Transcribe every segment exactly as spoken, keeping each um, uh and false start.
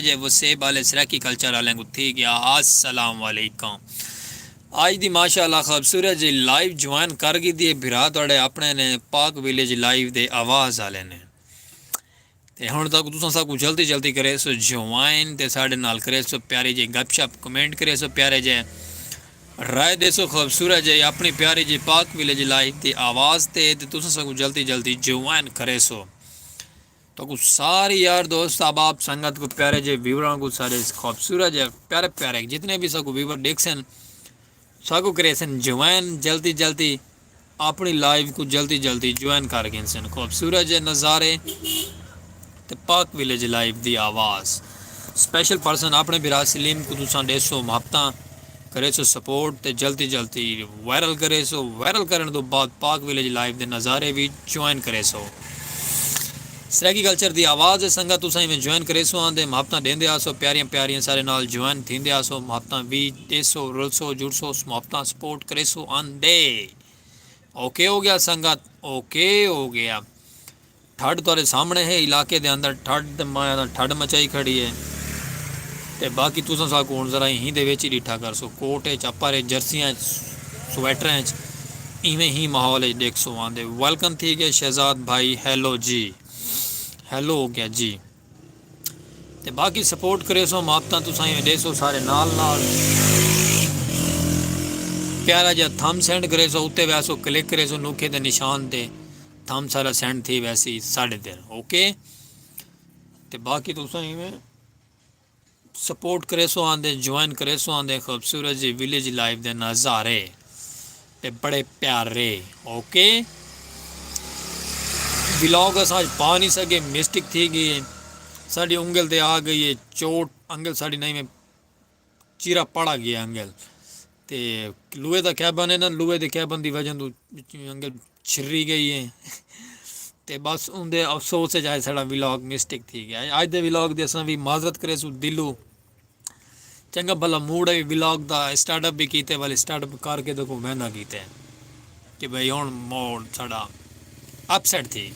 جے وسیب آلے سرائیکی کلچر آلیاں کوں تھی ڳیا۔ السلام علیکم۔ اڄ دی ماشاءاللہ خوبصورت جی لائیو جوائن کر گھدی ہے بھرا تہاݙے اپݨے نے پاک ویلیج لائیو دے آواز آلے نے۔ تے ہݨ تک تساں ساکوں جلدی جلدی کریسو جوائن تے ساݙے نال کریسو پیاری جی گپ شپ، کمنٹ کریسو پیارے جے، رائے ݙیسو خوبصورت جے اپݨی پیاری جی پاک ویلیج لائیو دی آواز تے، تے تساں ساکوں جلدی جلدی جوائن کریسو۔ تہاکوں ساری یار دوست احباب سنگت کوں پیارے جے ویوراں کوں سارے خوبصورت جے پیارے پیارے جتنے وی ساکوں ویور ݙیکھسن، ساکوں کریسن جوائن جلدی جلدی، اپݨی لائیو کوں جلدی جلدی جوائن کر گھنسن۔ خوبصورت جے نظارے تے پاک ویلیج لائیو دی آواز۔ سپیشل پرسن اپݨے بھرا سلیم کوں تساں ݙیسو محبتاں، کریسو سپورٹ تے جلدی جلدی وائرل کریسو۔ وائرل کرݨ توں بعد پاک ویلیج لائیو دے نظارے وی جوائن کریسو۔ سرائیکی کلچر دی آواز ہے سنگت، تساں ایویں جوائن کریسو آندے محبتاں ݙیندے آسو، پیاریاں پیاریاں سارے نال جوائن تھیندے آسو، محبتاں وی ݙیسو، رلسو جڑسو، محبتاں سپورٹ کریسو آندے۔ اوکے ہو گیا سنگت، اوکے ہو گیا۔ ٹھڈ تہاݙے سامݨے ہے، علاقے دے اندر ٹھڈ تے مایا دا ٹھڈ مچائی کھڑی ہے۔ تے باقی تساں ساکوں ہݨ ذرا ایں دے وچ ہی ݙٹھا کرسو، کوٹ اچ، اپر اچ، جرسیاں اچ، سویٹراں اچ، ایویں ہی ماحول اچ ݙیکھسو آندے۔ ویلکم تھی ڳئے شہزاد بھائی، ہیلو جی، ہیلو ہو گیا جی۔ تے باقی سپورٹ کریسو، محبتاں تساں ایویں ݙیسو سارے نال نال۔ پیارا جیہا تھم سینڈ کریسو، اتے ویسو کلک کریسو نوکھے دے نشان تے، تھم سارا سینڈ تھی ویسی ساݙے دل، اوکے؟ تے باقی تساں ایویں سپورٹ کریسو آندے، جوائن کریسو آندے، خوبصورت جی ویلیج لائف دے نظارے تے بڑے پیارے، اوکے؟ ولاگ اساں اڄ پا نہیں سڳے، مسٹیک تھی ڳئی ہے، ساݙی انگل تے آ ڳئی ہے چوٹ، انگل ساݙی نہیں میں چیرا پڑا ڳیا انگل۔ تے لوہے دا کیبن ہے نا، لوہے دے کیبن دی وجہ توں انگل چھری ڳئی ہے۔ تے بس اوندے افسوس اچ اڄ ساݙا ولاگ مسٹیک تھی ڳیا۔ اڄ دے ولاگ دی اساں وی معذرت کریسوں دلوں۔ چنڳا بھلا موڈ ہے ولاگ دا، سٹارٹ اپ وی کیتے، ول سٹارٹ اپ کر کے تے کو ویندا کیتے کہ بھئی ہݨ موڈ ساݙا اپ سیٹ تھی۔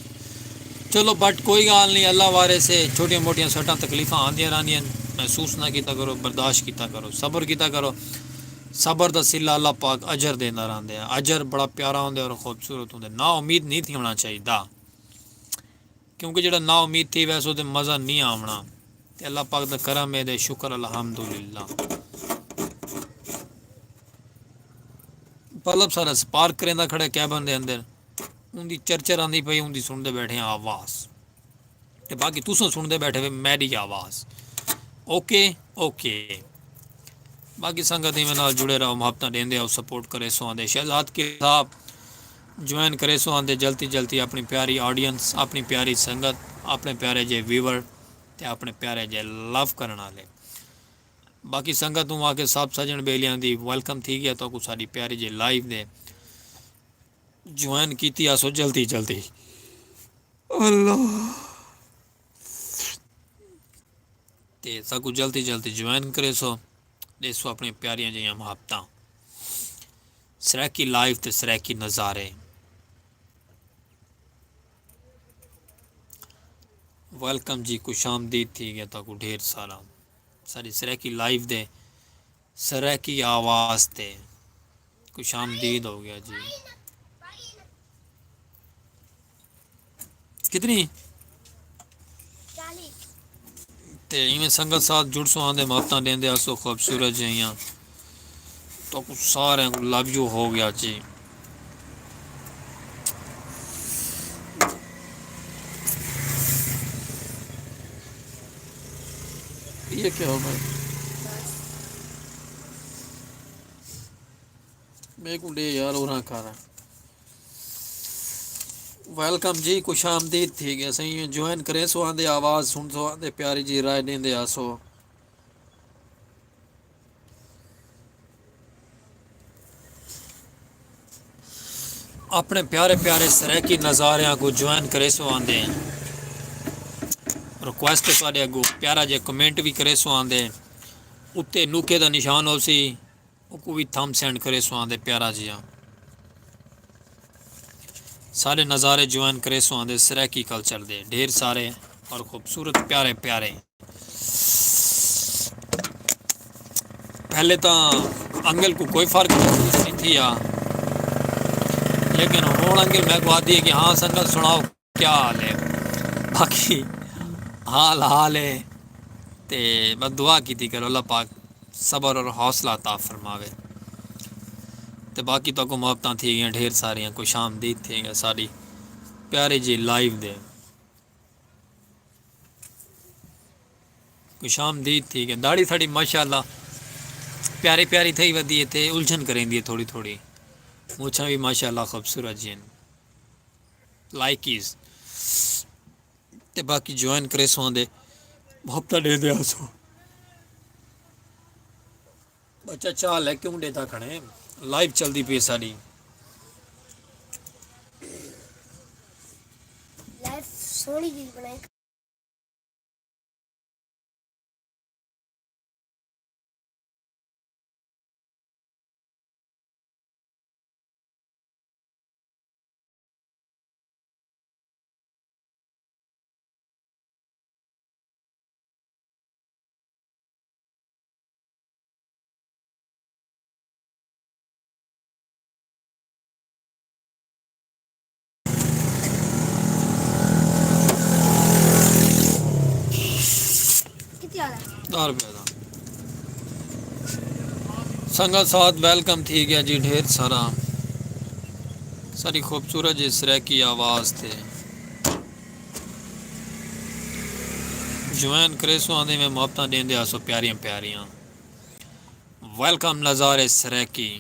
چلو بٹ کوئی ڳالھ نہیں، اللہ وارث ہے، چھوٹیاں موٹیاں سٹاں تکلیفاں آندیاں رہندیاں، محسوس نہ کیتا کرو، برداشت کیتا کرو، صبر کیتا کرو۔ صبر دا صلہ اللہ پاک اجر ݙیندا رہندے۔ اجر بڑا پیارا ہوندے اور خوبصورت ہوندے، نا امید نہیں تھیوݨا چاہیدا۔ کیونکہ جیڑھا نا امید تھی ویسو تے مزہ نی آوݨا۔ تے اللہ پاک دا کرم ہے تے شکر الحمدللہ۔ بلب سارا سپارک کریندا کھڑے کیبن دے اندر، اوندی چرچر آندی پئی، اوندی سݨدے ٻیٹھے ہیں آواز۔ تے باقی تساں سݨدے ٻیٹھے وے میݙی آواز۔ Okay, okay. باقی سنگت ایویں نال جڑے رہو، محبتاں ݙیندے آؤ، سپورٹ کریسو آندے۔ شہزاد کے صاحب جوائن کریسو آندے جلدی جلدی، اپݨی پیاری آڈینس، اپݨی پیاری سنگت، اپݨے پیارے جے ویور تے اپݨے پیارے جے لو کرݨ آلے۔ باقی سنگت ہوں آ کے سب سڄݨ ٻیلیاں دی ویلکم تھی ڳیا، تہاکوں ساݙی پیاری جے لائیو دے جوائن کیتی آسو جلدی جلدی۔ اللہ۔ تے ساکوں جلدی جلدی جوائن کریسو، ݙیسو اپݨیاں پیاریاں جیہاں محبتاں۔ سرائیکی لائیو تے سرائیکی نظارے۔ ویلکم جی، خوش آمدید تھی ڳیا تہاکوں ڈھیر سارا۔ ساݙی سرائیکی لائیو دے سرائیکی آواز تے خوش آمدید ہو ڳیا جی۔ کتنی؟ تے ایویں سنگت ساتھ جڑسو آندے محبتاں ݙیندے آسو خوبصورت جیہاں۔ تہاکوں سارے کوں لو یو ہو ڳیا جی۔ یہ کیا ہو بھائی؟ میکوں ݙے یار، اورہاں کر۔ ویلکم جی، خوش آمدید تھی ڳئے سئیں۔ جوائن کریسو آندے، آواز سݨسو آندے، پیاری جی رائے ݙیندے آسو۔ اپݨے پیارے پیارے سرائیکی نظاریاں کوں جوائن کریسو آندے۔ ریکویسٹ ہے تہاݙے اڳوں، پیارا جے کمنٹ وی کریسو آندے۔ اتے نوکھے دا نشان ہوسی۔ اوکوں وی تھم سینڈ کریسو آندے پیارا جیہاں۔ سارے نظارے جوائن کریسو آندے سرائیکی کلچر دے ڈھیر سارے اور خوبصورت پیارے پیارے۔ پہلے تاں انگل کو کوئی فرق محسوس نہیں تھیا، لیکن ہن انگل میں کو آدھی ہے کہ ہاں سنگت سناؤ کیا حال ہے۔ باقی حال حال ہے۔ تے بس دعا کیتی کرو اللہ پاک صبر اور حوصلہ عطا فرماوے۔ تے باقی تو کو محبتاں تھی گئیں ڈھیر ساریاں، خوش آمدید تھی گئے ساری پیاری جی لائیو دے۔ خوش آمدید تھی گئے۔ داڑھی ساڑی ماشاءاللہ پیاری پیاری تھئی ودی ہے تے الجھن کریندی ہے تھوڑی تھوڑی۔ مچھاں بھی ماشاءاللہ خوبصورت جین۔ لائکیز۔ تے باقی جوائن کریسو آندے ہفتہ ڈے دے آسو۔ بچہ چال ہے کیوں ڈیتا کھڑے؟ لائیو چلدی پی ساڈی۔ لائیو سوہنی جی بنائی۔ دار پہ دا۔ سنگت ساتھ ویلکم تھی گیا جی ڈھیر سارا۔ ساری خوبصورت جی سرائیکی آواز تھے۔ جوائن کریسو آندے میں محبتاں ڈیندے آسو پیاریاں پیاریاں۔ ویلکم نظارے سرائیکی۔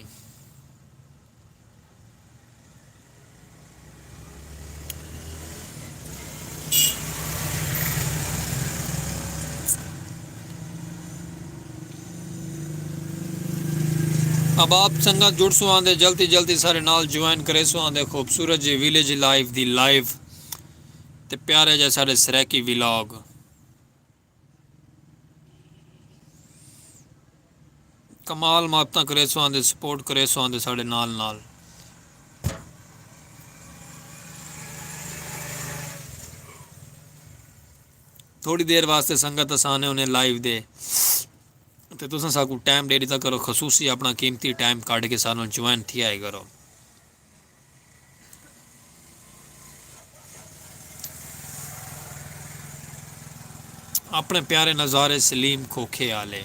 اب آپ سنگت جڑسو آندے جلدی جلدی سارے نال جوائن کریسو آندے خوبصورت جی ویلیج لائف دی لائف تے پیارے جے سارے سرائیکی ولاگ۔ کمال محبتاں کریسو آندے سپورٹ کریسو آندے ساڈے نال نال۔ تھوڑی دیر واسطے سنگت اساں نے انہیں لائیو دے تے تساں ساکو ٹائم ڈے ڈیتا کرو خصوصی اپنا قیمتی ٹائم کڈ کے سانوں جوائن تھی آئے کرو۔ اپݨے پیارے نظارے سلیم کھوکھے آلے۔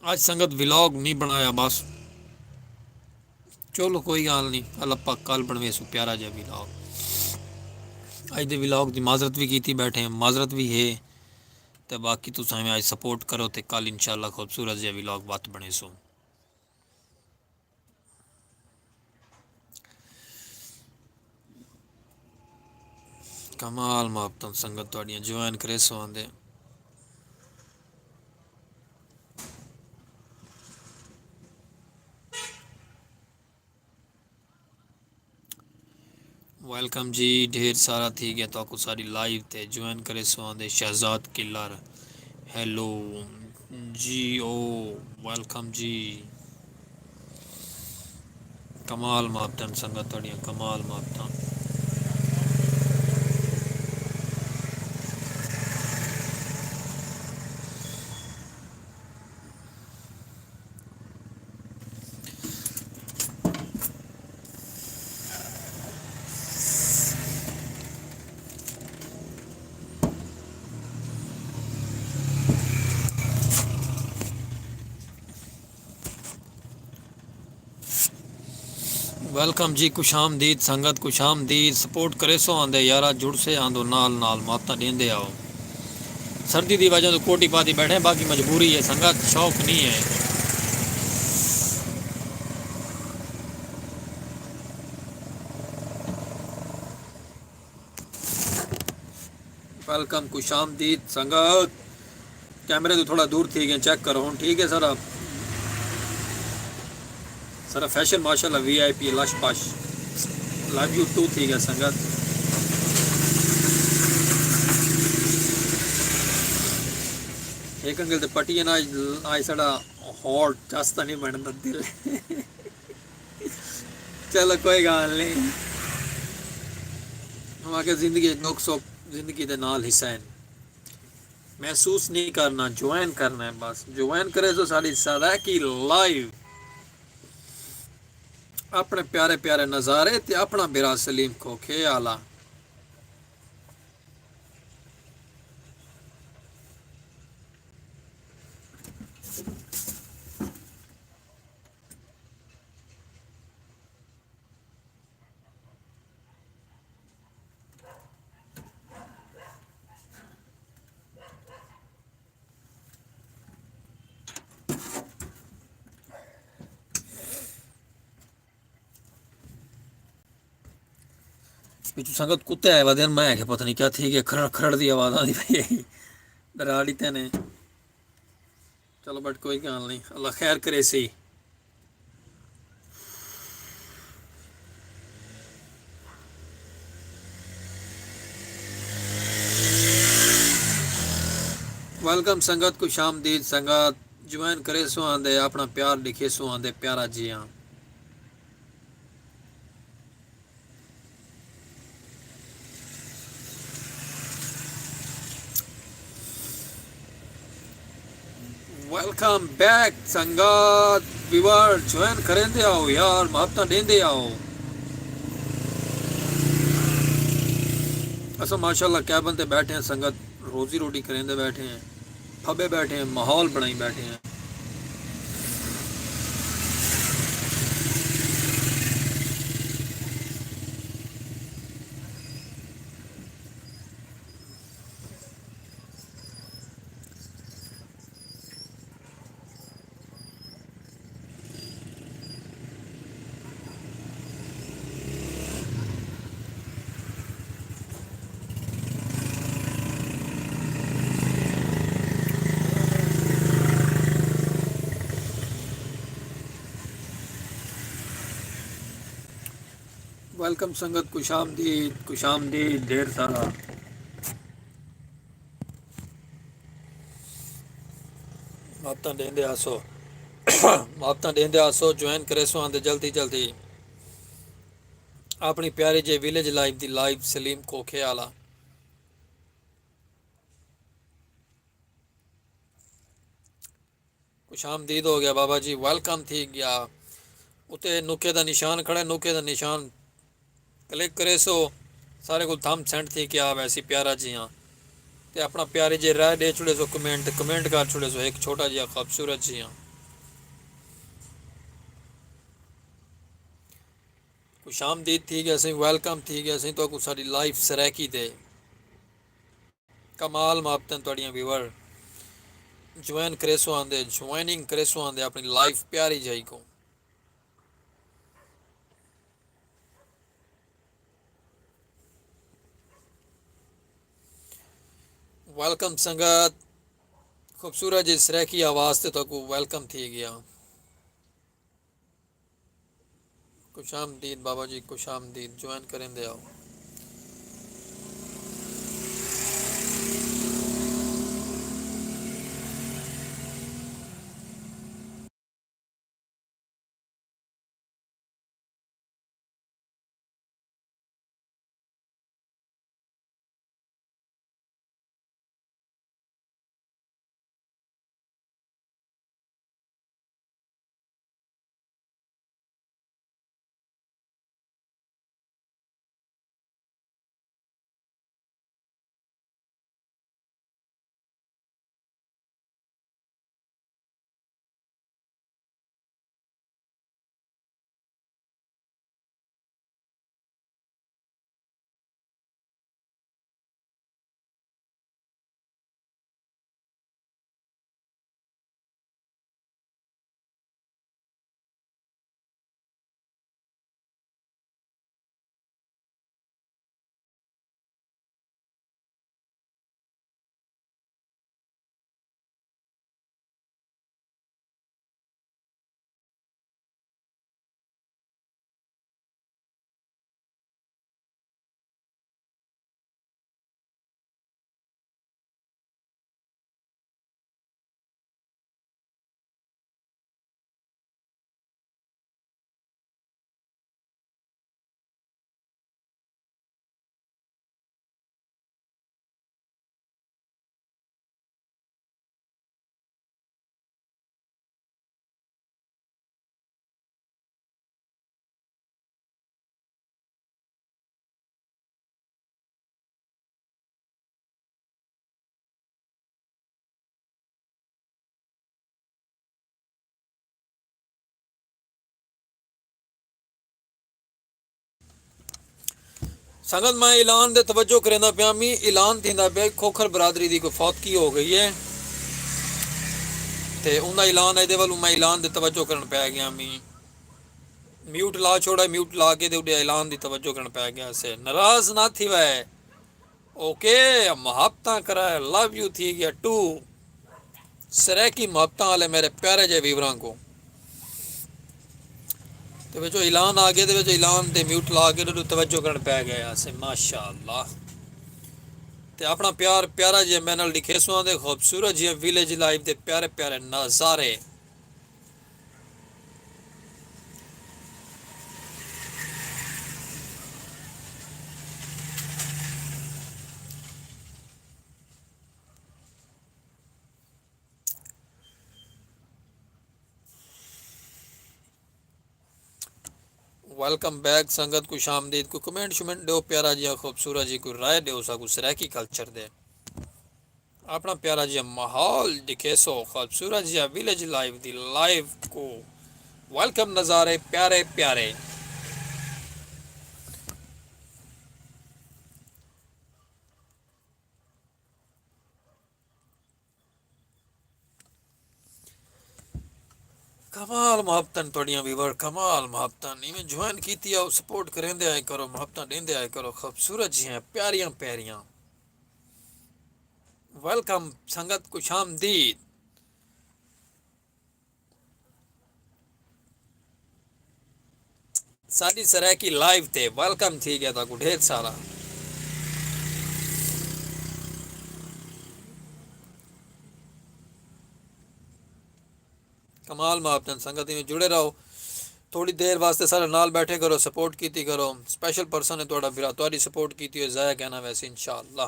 اڄ سنگت ولاگ نہیں بݨایا بس۔ چلو کوئی ڳالھ نی، اللہ پاک کل بݨویسوں پیارا جیہا ولاگ۔ اڄ دے ولاگ دی معذرت وی کیتی ٻیٹھے ہیں، معذرت وی ہے۔ تے باقی تساں میں اڄ سپورٹ کرو تے کل انشاءاللہ خوبصورت جیہا ولاگ وت بݨیسوں۔ کمال محبتاں سنگت تہاݙیاں جوائن کریسو آندے۔ ویلکم جی، ڈھیر سارا تھی ڳیا تہاکوں ساݙی لائیو تے جوائن کریسو آندے شہزاد کلر۔ ہیلو جی او، ویلکم جی۔ کمال محبتاں سنگت تہاݙیاں، کمال محبتاں۔ ویلکم جی، خوش آمدید سنگت، خوش آمدید۔ سپورٹ کریسو آندے یارا، جڑسے آندو نال نال، محبتاں ݙیندے آؤ۔ سردی دی وجہ توں کوٹی پاتی ٻیٹھے، باقی مجبوری ہے سنگت، شوق نہیں ہے۔ ویلکم، خوش آمدید سنگت۔ کیمرے توں تھوڑا دور تھی ڳئے، چیک کرو ہݨ، ٹھیک ہے سارا۔ سارا فیشن ماشاءاللہ وی آئی پی لش پش۔ لو یو ٹو تھی ڳئے سنگت۔ ہک انگل تے پٹی ہے نا، آج ساݙا ہارٹ جس تاں نہیں بݨدا دل۔ چلو کوئی ڳالھ نہیں۔ ہوں آکھیا زندگی دکھ سکھ زندگی دے نال حصہ ہیں۔ محسوس نہیں کرنا، جوائن کرنا ہے بس۔ جوائن کرے سو ساڈی سرائیکی لائیو۔ اپنے پیارے پیارے نظارے تے اپنا بھرا سلیم کھوکھے آلا۔ پچھوں سنگت کتے آئے ودے، میں آکھیا پتہ نہیں کیا تھی گیا، کھرڑ کھرڑ دی آواز آندی پئی ہے۔ ڈرا ڈتے نے۔ چلو بٹ کوئی گال نہیں، اللہ خیر کرے سی۔ ویلکم سنگت، خوش آمدید سنگت۔ جوائن کرے سو آندے، اپنا پیار لکھے سو آندے، پیارا جی ہاں۔ ویلکم بیک سنگت، ویور جوائن کریندے آؤ یار، محبتاں ڈیندے آؤ۔ اساں ماشاءاللہ کیبن تے بیٹھے ہیں سنگت، روزی روٹی کریندے بیٹھے ہیں، پھبے بیٹھے ہیں، ماحول بنائی بیٹھے ہیں۔ ویلکم سنگت، خوش آمدید، خوش آمدید، ڈھیر سارا۔ محبتاں ڈیندے آسو، محبتاں ڈیندے آسو، جوائن کریسو آندے جلدی جلدی۔ اپنی پیاری جے ویلیج لائف دی لائف سلیم کھوکھے آلا۔ خوش آمدید ہو گیا بابا جی، ویلکم تھی گیا۔ اتے نکے دا نشان کھڑا ہے، نکے دا نشان کلک کریسو، سارے کول تھم سینڈ تھی گیا ویسی پیارا جی ہاں۔ تے اپنا پیاری جے رائے ڈے چھوڑے سو، کمنٹ، کمنٹ کر چھوڑے سو، ایک چھوٹا جیا خوبصورت جی ہاں۔ خوش آمدید تھی گیا سی، ویلکم تھی گیا سی تو کو ساری لائف سرائیکی دے۔ کمال محبتاں تہاڈیاں ویور۔ جوائن کریسو آندے، جوائننگ کریسو آندے اپنی لائف پیاری جائی کو۔ ویلکم سنگت، خوبصورت جی سرائیکی آواز تے تہاکوں ویلکم تھی گیا۔ خوش آمدید بابا جی، خوش آمدید، جوائن کریندے آؤ۔ سنگت، میں اعلان دے توجہ کریندا پیا می، اعلان تھیندا پیا، کھوکھر برادری دی کوئی فوتگی ہو گئی ہے۔ تے اوندا اعلان ہے، دے ولوں میں اعلان دے توجہ کرن پیا گیا می۔ میوٹ لا چھوڑا، میوٹ لا کے تے اڈے اعلان دی توجہ کرن پیا گیا سے۔ ناراض نہ تھی وے۔ اوکے، محبتاں کرائے، لو یو تھی گیا ٹو۔ سرائیکی محبتاں والے میرے پیارے جے ویوراں کو۔ تے وچوں اعلان آ گئے، تے وچوں اعلان تے میوٹ لا کے ڈو توجہ کرن پے گئے آسے، ماشاءاللہ۔ تے اپنا پیار پیارا جے میں نال ڈکھے سواں دے خوبصورت جے ویلیج لائف دے پیارے پیارے نظارے۔ ویلکم بیک سنگت، خوش آمدید۔ کوئی کمنٹ شمنٹ ڈیو پیارا جیاں خوبصورت جی، کوئی رائے ڈیو ساکو سرائیکی کلچر دے۔ اپنا پیارا جیاں ماحول ڈکھیسو، خوبصورت جیاں ویلیج لائف دی لائف کو۔ ویلکم نظارے پیارے پیارے۔ کمال محبتن تہاڈیاں ویور، کمال محبتن۔ ایویں جوائن کیتی آؤ، سپورٹ کریندے آئے کرو، محبتاں ڈیندے آئے کرو۔ خوبصورت جیاں پیاریاں پیاریاں۔ ویلکم سنگت، خوش آمدید۔ ساڈی سرائیکی لائیو تے ویلکم تھی گیا تاکو ڈھیر سارا۔ کمال محبتن سنگت، ایویں جڑے رہو۔ تھوڑی دیر واسطے سارے نال بیٹھے کرو، سپورٹ کیتی کرو۔ سپیشل پرسن ہے تہاڈا بھرا، تہاڈی سپورٹ کیتی ہوئی ضائع کہنا ویسے انشاءاللہ۔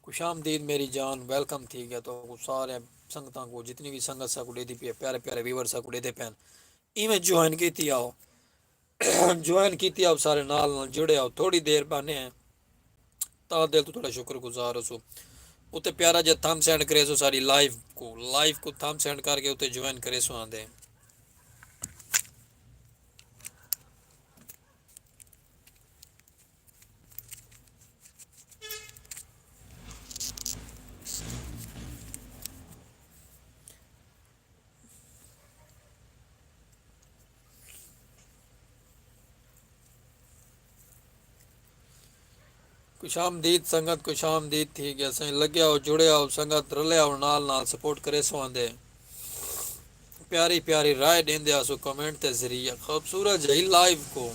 خوش آمدید میری جان، ویلکم تھی گیا تو سارے سنگتاں کو، جتنی بھی سنگت ساکو ڈیدی پی ہے، پیارے پیارے ویور ساکو ڈیدے پین، ایویں جوائن کیتی آؤ۔ جوائن کیتی آؤ، سارے نال نال جڑے آؤ۔ تھوڑی دیر بانے ہیں، تاں دل تو تھوڑا شکر گزار ہو سو۔ اتے پیارا جا تھم سینڈ کرے سو ساری لائیو کو، لائیو کو تھم سینڈ کر کے اتے جوائن کرے سو آندے۔ خوش آمدید سنگت، خوش آمدید تھی گیا سائیں۔ لگیا ہو، جڑیا ہو سنگت، رلیا ہو نال نال، سپورٹ کرے سو آندے۔ پیاری پیاری رائے ڈیندے آسو کمنٹ تے ذریعہ، خوبصورت جہی لائیو کو۔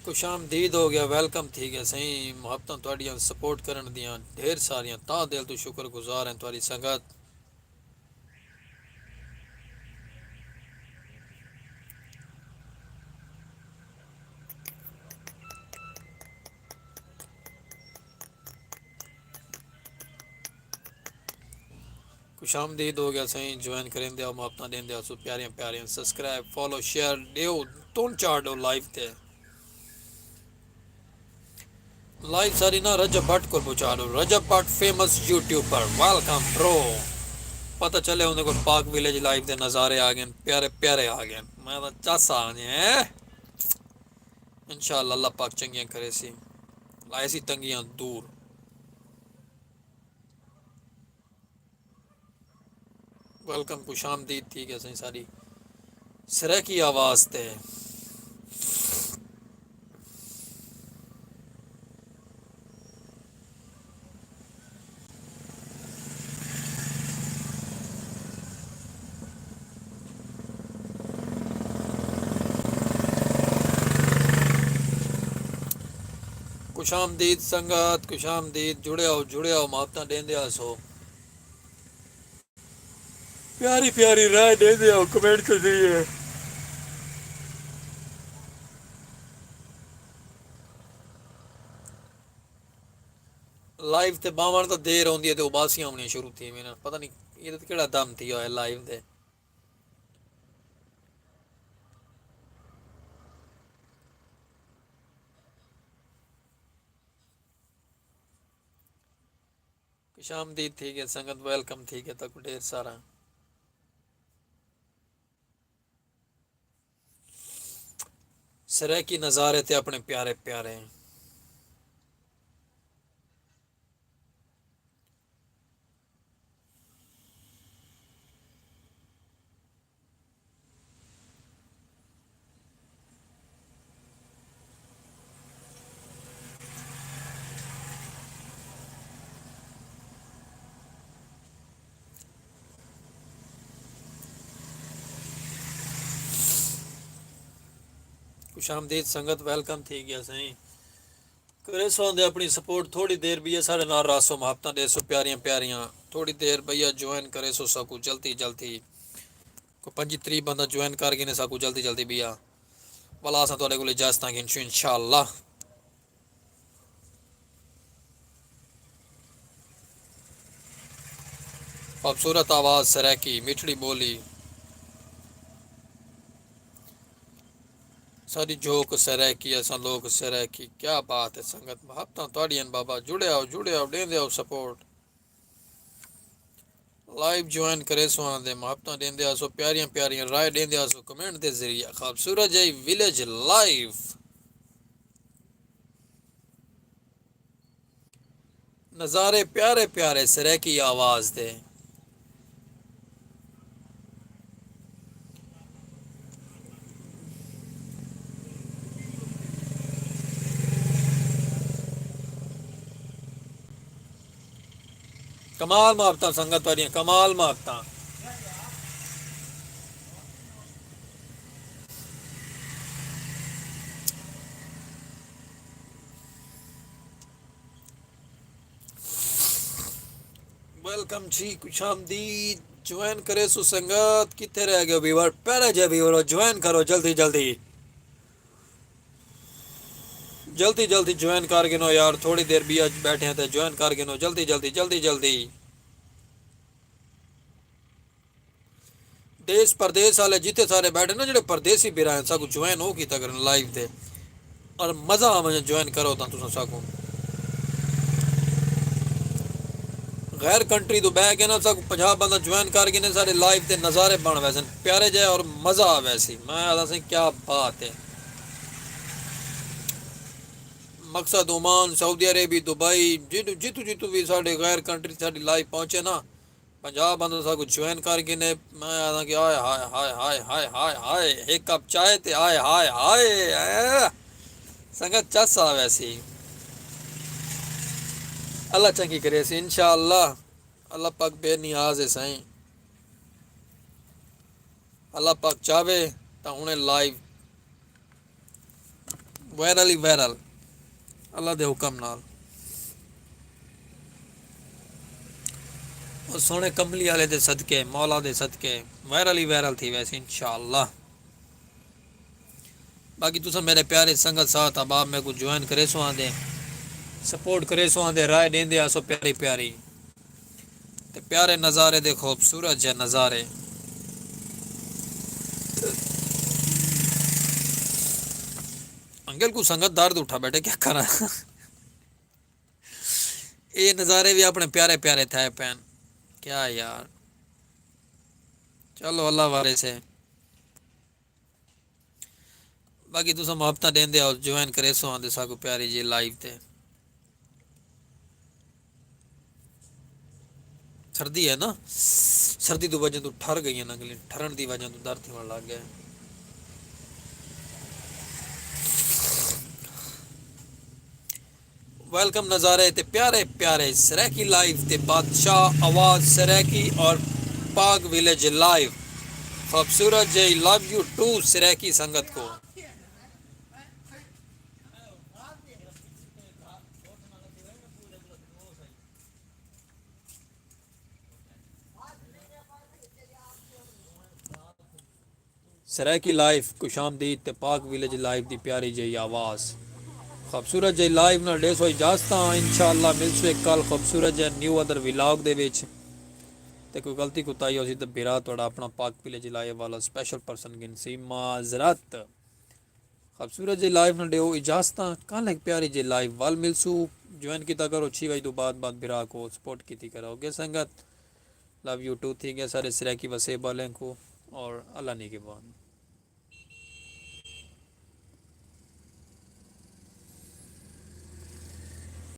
خوش آمدید ہو گیا، ویلکم تھی گیا سائیں۔ محبتاں تہاڈیاں، سپورٹ کرن دیاں ڈھیر ساریاں، تہہ دل توں شکر گزار ہیں تہاڈی سنگت۔ خوش آمدید ہو گیا سائیں، جوائن کریندے آؤ، محبتاں ڈیندے آسو پیاریاں پیاریاں، سبسکرائب، فالو، شیئر ڈیو، تون چار ڈو لائیو تے۔ لائیو ساری نا رجب بٹ کو پہنچا ڈو، رجب بٹ فیمس یوٹیوبر، ویلکم برو۔ پتہ چلے ہوندے کو پاک ویلیج لائیو دے نظارے آ گئے، پیارے پیارے آ گئے۔ میں تو چس آ گئے ہیں۔ انشاءاللہ اللہ پاک چنگیاں کرے سی، لائے سی تنگیاں دور۔ ویلکم، خوش آمدید تھی گیا سائیں ساری سرائیکی آواز تے۔ خوش آمدید سنگت، خوش آمدید، جڑے آؤ، جڑے آؤ، محبتاں ڈیندے آسو۔ پیاری پیاری رائے ڈیندے آؤ کمنٹ کے ذریعے۔ لائیو تے باوݨ تاں دیر ہوندی ہے تے اباسیاں آوݨیاں شروع تھی ویندین۔ پتہ نہیں ایندے تے کیڑھا دم تھیا ہویا لائیو دے۔ خوش آمدید تھی ڳئے سنگت، ویلکم تھی ڳئے تہاکوں ڈھیر سارا۔ سرائیکی نظارے تے اپݨے پیارے پیارے۔ خوش آمدید سنگت، ویلکم تھی ڳیا سائیں۔ کریسو آندے اپݨی سپورٹ، تھوڑی دیر بیا ساݙے نال رہسو، محبتاں ݙیسو پیاریاں پیاریاں۔ تھوڑی دیر بیا جوائن کریسو ساکوں جلدی جلدی۔ کوئی پنجی تریہہ بندہ جوائن کر گھنے ساکوں جلدی جلدی بیا۔ ولا اساں تہاݙے کول اجازتاں گھنسوں انشاءاللہ۔ خوبصورت آواز سرائیکی، مٹھڑی ٻولی۔ ساݙی جھوک سرائیکی، اساں لوک سرائیکی۔ کیا بات ہے سنگت، محبتاں تہاݙیاں ہن بابا، جڑے آؤ، جڑے آؤ، ݙیندے آؤ سپورٹ۔ لائیو جوائن کریسو آندے، محبتاں ݙیندے آسو، پیاریاں پیاریاں رائے ݙیندے آسو کمنٹ دے ذریعے۔ خوبصورت جئی ویلیج لائیو۔ نظارے پیارے پیارے سرائیکی آواز دے۔ کمال محبتاں سنگت تہاݙیاں، کمال محبتاں۔ ویلکم جی، خوش آمدید۔ جوائن کریسو سنگت، کتھے رہ ڳئے ویور؟ پیارے جے ویور، جوائن کرو جلدی جلدی۔ جلدی جلدی جوائن کر گھنو یار، تھوڑی دیر بیا ٻیٹھے ہیں تے جوائن کر گھنو جلدی جلدی جلدی جلدی۔ دیس پردیس آلے جتھے سارے ٻیٹھے نا، جیڑھے پردیسی بھرا ہن، ساکوں جوائن او کیتا کرن لائیو تے۔ اور مزہ آوݨ، جوائن کرو تاں تساں ساکوں۔ غیر کنٹری توں ٻہہ کے نا ساکوں پنجاہ بندہ جوائن کر گھنے، ساݙے لائیو تے نظارے بݨ ویسن پیارے جئے اور مزہ آ ویسی۔ میں آہدا سئیں کیا بات ہے۔ مقصد عمان، سعودی عربی، دبئی، جتھوں جتھوں جتھوں وی ساݙے غیر کنٹری ساݙی لائیو پہنچے نا، پنجاہ بندے ساکوں جوائن کر گھنے۔ میں آہدا کہ ہائے ہائے ہائے ہائے ہائے ہائے ہائے، ہک کپ چائے تے ہائے ہائے ہائے، اے سنگت چس آ ویسی۔ اللہ چنڳی کریسی انشاءاللہ۔ اللہ پاک بے نیاز ہے سائیں۔ اللہ پاک چاہوے تاں ہݨے لائیو وائرل ہی وائرل، اللہ دے حکم نال۔ او سوہݨے کملی آلے دے صدقے، مولا دے صدقے وائرل ہی وائرل تھی ویسی انشاءاللہ۔ باقی تساں میݙے پیارے سنگت ساتھ احباب میکوں جوائن کریسو آندے، سپورٹ کریسو آندے، رائے ݙیندے آسو پیاری پیاری۔ تے پیارے نظارے دے خوبصورت جے نظارے۔ انگل کوں سنگت درد اٹھا ٻیٹھے، کیا کراں؟ اے نظارے وی اپݨے پیارے پیارے تھئے پئن۔ کیا یار۔ چلو اللہ وارث ہے۔ باقی تساں محبتاں ݙیندے آؤ، جوائن کریسو آندے ساکوں پیاری جی لائیو تے۔ سردی ہے نا، سردی دی وجہ توں ٹھر ڳئیاں نا گلیں، ٹھرݨ دی وجہ توں درد تھیوݨ لڳ ڳئے۔ ویلکم نظارے تے پیارے پیارے سرائیکی لائیو تے بادشاہ آواز سرائیکی اور پاک ویلیج لائیو۔ خوبصورت جئی، لو یو ٹو سرائیکی سنگت کو۔ سرائیکی لائیو، خوش آمدید تے پاک ویلیج لائیو دی پیاری جئی آواز۔ خوبصورت جئی لائیو نال ڈیسو اجازتاں، انشاءاللہ ملسو ایک کل خوبصورت جے نیو ادر ولاگ دے وچ۔ تے کوئی غلطی کوتاہی ہوسی تے بھرا تہاڈا اپنا پاک ولیج لائیو والا سپیشل پرسن گھنسی معذرت۔ خوبصورت جے لائیو نال ڈیو اجازتاں، کل ہک پیاری جے لائیو ول ملسو۔ جوائن کیتا کرو چھی وجے توں بعد بعد بھرا کو سپورٹ کیتی کرو اوکے سنگت۔ لو یو ٹو تھی گئے سارے سرائیکی وسیب والیں کو اور اللہ نگہبان۔